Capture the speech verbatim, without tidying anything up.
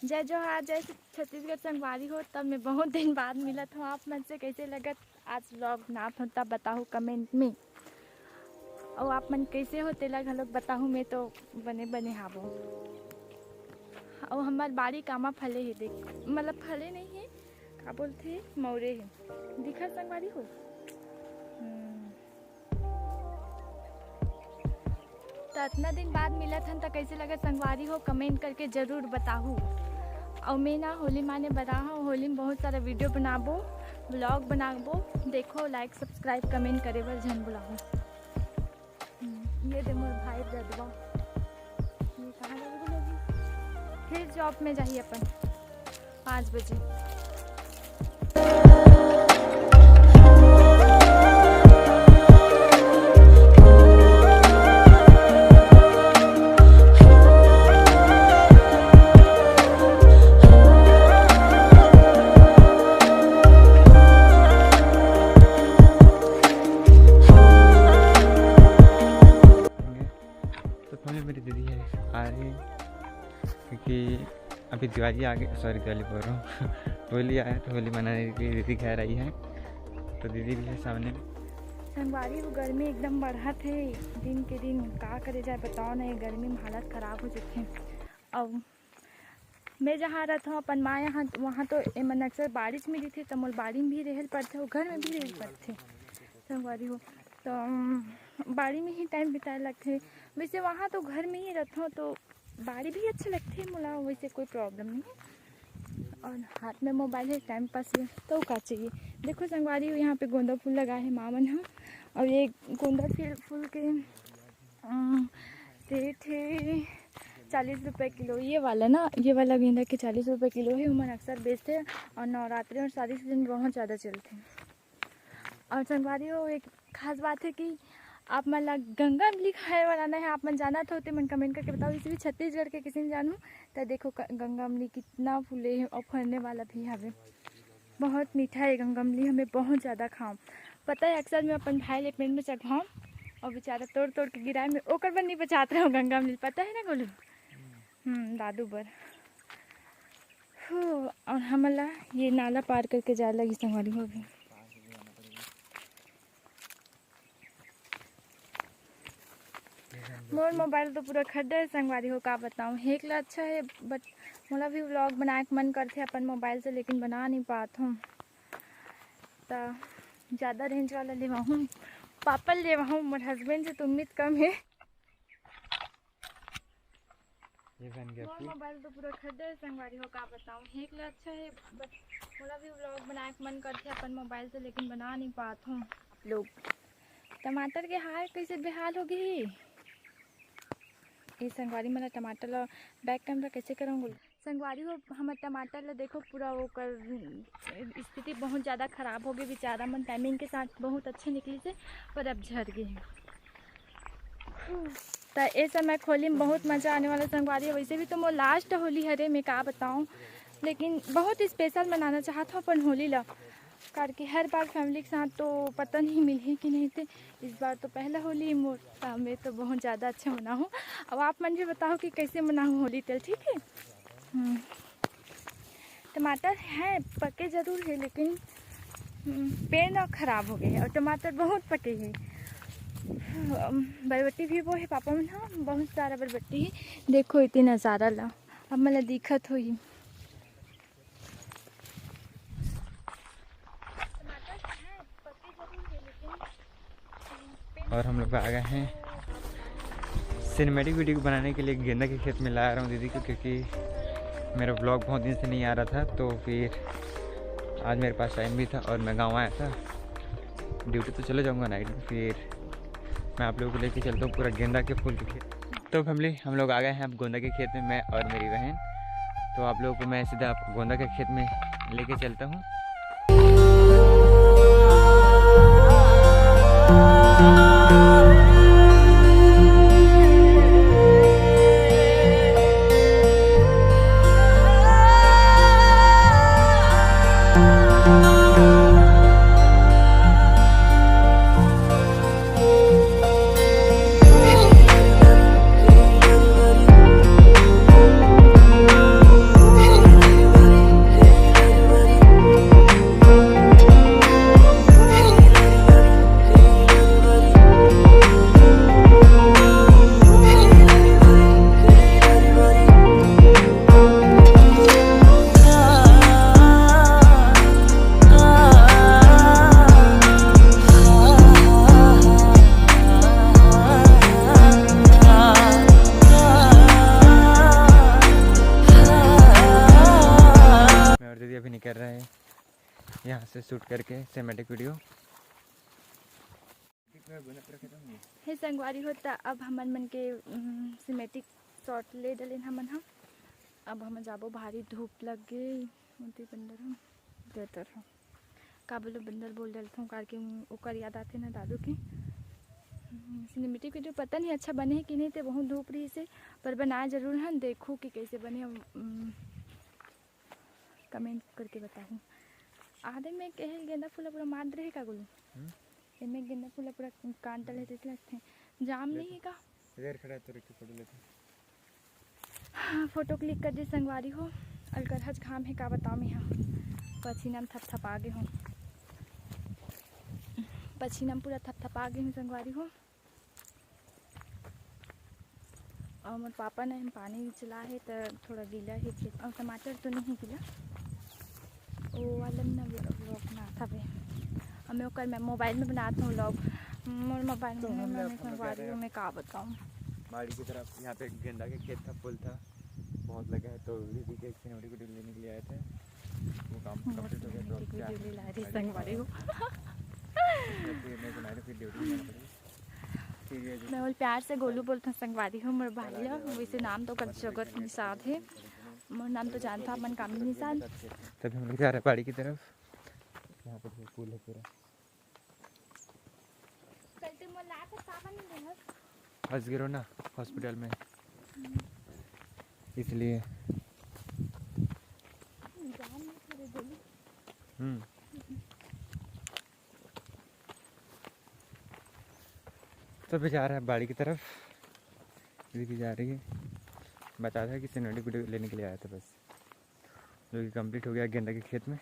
जय जोहार, जय छत्तीसगढ़ संगवारी हो। तब मैं बहुत दिन बाद मिलत हूँ आप मन से। कैसे लगत आज vlog बनात हो तब बताहू comment में। अउ आप मन कैसे हो तेला घलोक बताहू, मैं तो बने बने हावो। अउ हमर बाड़ी कामा फले हे, देख, मतलब फले नहीं हे, का बोलथे, मौरे हे। दिखत संगवारी हो? हम्म। त अतना दिन बाद मिलत हन, त कैसे लगत संगवारी हो, comment करके जरूर बताहू। अउ मैं ना होली माने बरा हूँ, होली में बहुत सारा video बनाबो, vlog बनाबो। देखो, like, subscribe, comment करे बर झन भुलाहू। हम्म, ये दे मोर भाई जदवा, ये कहाँ लगे बोले अभी? फिर job में जाही अपन पाँच बजे। तो family, मेरी दीदी है, आ रही है, क्योंकि अभी दिवाली आ गई, sorry, दिवाली बोल रहा हूँ, होली आया, तो होली मनाने के लिए दीदी घर आई है। तो दीदी भी है सामने। संगवारी हो, गर्मी एकदम बढ़त हे दिन के दिन, का करे जाए बताओ ना, ये गर्मी में हालत खराब हो जाथे। अब मैं जहाँ रहत हूँ अपन माँ यहाँ, वहाँ तो एमन अक्सर बारिश में रहिथे, तो मोर बाड़ी में भी रहे ल पड़थे, अउ घर में भी रहे ल पड़थे संगवारी हो। तो, अम, बाड़ी में ही time बिताए लगथे। वैसे वहाँ तो घर में ही रहत हूँ, तो बाड़ी भी अच्छा लगथे मोला, वैसे कोई problem नहीं है। और हाथ में mobile है, time pass है, तो का चाहिए। देखो संगवारी हो, यहाँ पे गोंदा फूल लगा है माँ मन ह, और ये गोंदा फूल, फूल के, अम, rate है चालीस रुपये किलो। ये वाला ना, ये वाला गेंदा के चालीस रुपये किलो है, उमन अक्सर बेचथे। और नवरात्रि और शादी season में बहुत ज़्यादा चलथे। और संगवारी हो, एक खास बात है कि आप मन ला गंगा अमली खाए वाला ना है, आप मन जानत हो ते मन comment करके बताओ। इसे भी छत्तीसगढ़ के किसी ने जानू, तो देखो क-, गंगा अमली कितना फूले है और फरने वाला भी हवे। बहुत मीठा है गंगा अमली, हमें बहुत ज़्यादा खाओ। पता है, अक्सर मैं अपन भाई ले पेड़ में चढ़वाऊँ और बेचारा तोड़ तोड़ के गिराए, मैं ओकर बर नहीं बचात रहूँ गंगा अमली, पता है ना गोलू? हम्म, दादू बर। हो, और हमला ये नाला पार करके जाए लगी संगवारी हो भी। मोर mobile तो पूरा खड्डा है संगवारी हो, का बताऊँ। हेक ला अच्छा है, but मोला भी vlog बनाए के मन करथे अपन mobile से, लेकिन बना नहीं पात हूँ। त ज़्यादा range वाला लेवाहूँ, पापा लेवाहूँ, मोर husband से तो उम्मीद कम है। ये बन गया मोर फूल। Mobile तो पूरा खड्डा है संगवारी हो, का बताऊँ। हेक ला अच्छा है, but मोला भी vlog बनाए के मन करथे अपन mobile से, लेकिन बना नहीं पात हूँ। आप लोग टमाटर के हाल कैसे बेहाल हो गई। ये संगवारी, मोला टमाटर ला back camera कैसे करूँ? संगवारी हो, हमर टमाटर ला देखो, पूरा ओकर स्थिति बहुत ज़्यादा खराब हो गई। बेचारा मन timing के साथ बहुत अच्छे निकली से, पर अब झर गए हैं। त ए समय होली में बहुत मजा आने वाला संगवारी है। वैसे भी तो मोर last होली हरे, मैं का बताऊँ, लेकिन बहुत special मनाना चाहत हूँ अपन होली ला, काबर कि हर बार family के साथ तो पता नहीं मिलही कि नहीं, ते इस बार तो पहला होली मोर, त मैं तो बहुत ज़्यादा अच्छा मनाहूँ। अब आप मन भी बताओ कि कैसे मनाहूँ होली, तेल ठीक है। हम्म। टमाटर हैं, पके जरूर है, लेकिन, हम्म, पेड़ ना खराब हो गए और टमाटर बहुत पके हैं। अम, बरबट्टी भी वो है, पापा मन ह बहुत सारा बरबट्टी है। देखो इतनी नज़ारा ला, अब मोला दिखत होही। और हम लोग आ गए हैं cinematic video बनाने के लिए। गेंदा के खेत में ला रहा हूँ दीदी को, क्योंकि मेरा vlog बहुत दिन से नहीं आ रहा था, तो फिर आज मेरे पास time भी था और मैं गाँव आया था। Duty तो चले जाऊँगा night में, फिर मैं आप लोगों को लेके चलता हूँ पूरा गेंदा के फूल के खेत। तो family, हम लोग आ गए हैं अब गेंदा के खेत में, मैं और मेरी बहन। तो आप लोगों को मैं सीधा गोंदा के खेत में लेके चलता हूँ। मैं और दीदी अभी निकल रहे हैं यहाँ से शूट करके सिनेमैटिक वीडियो। हे संगवारी हो, त अब हमन मन के, उम, सिनेमैटिक शॉट ले डलेन हमन ह। अब हमन जाबो, भारी धूप लग गे। ओती बंदर ह, देतर ह। का बोलो, बंदर बोल डलथों, काबर कि ओकर याद आथे ना दादू के। उम, सिनेमैटिक वीडियो पता नहीं अच्छा बने हे कि नहीं, ते बहुत धूप रहिस हे, पर बनाए जरूर हन। देखो कि कैसे बने, उम, कमेंट करके बताहू। आधे में कहे गेंदा फूल पूरा मार दे हे का गोलू? हम्म। एमे गेंदा फूल पूरा काट डले जैसे लगथे। जाम नहीं हे का? इधर खड़ा है तो रुक के फोटो लेते हैं। हाँ, फोटो क्लिक कर दे संगवारी हो। अलकरहच घाम हे का बताओ, मैं हाँ पसीना में थपथपा गे हूँ, पसीना में पूरा थपथपा गे हूँ संगवारी हो। अउ मोर पापा ने पानी चला हे त थोड़ा गीला हे खेत, अउ टमाटर तो नहीं हे गीला, ओ वाला न व्लॉग बनात हवे। अब मैं ओकर, मैं मोबाइल में बनात हूँ व्लॉग, मोर मोबाइल तो में हम मैं लोग अपना संगवारी हूँ, मैं का बताऊँ। बाड़ी की तरफ यहाँ पे गेंदा के खेत था, फूल था, बहुत लगा है, तो दीदी के सिनेमैटिक वीडियो लेने के लिए आए थे। वो काम कंप्लीट हो गया, तो अब क्या वीडियो ले ला रही संगवारी हो। फिर मेरे को नाइट फिर ड्यूटी जाना पड़ेगा। मैं ओला प्यार से गोलू बोलथों संगवारी हो, मोर भाई ला, वैसे नाम तो ओकर जगत निषाद हे, मोर नाम तो जानता अपन कामिनी निषाद। तभी हम लोग जा रहे हैं पहाड़ी की तरफ। यहाँ पर भी फूल है पूरा। फंस गिरो ना हॉस्पिटल में, इसलिए। हम्म। तो अभी जा रहा है बाड़ी की तरफ, दीदी भी जा रही है। बता था कि सिनेमैटिक वीडियो लेने के लिए आया था बस, जो कि कंप्लीट हो गया गेंदा के खेत में।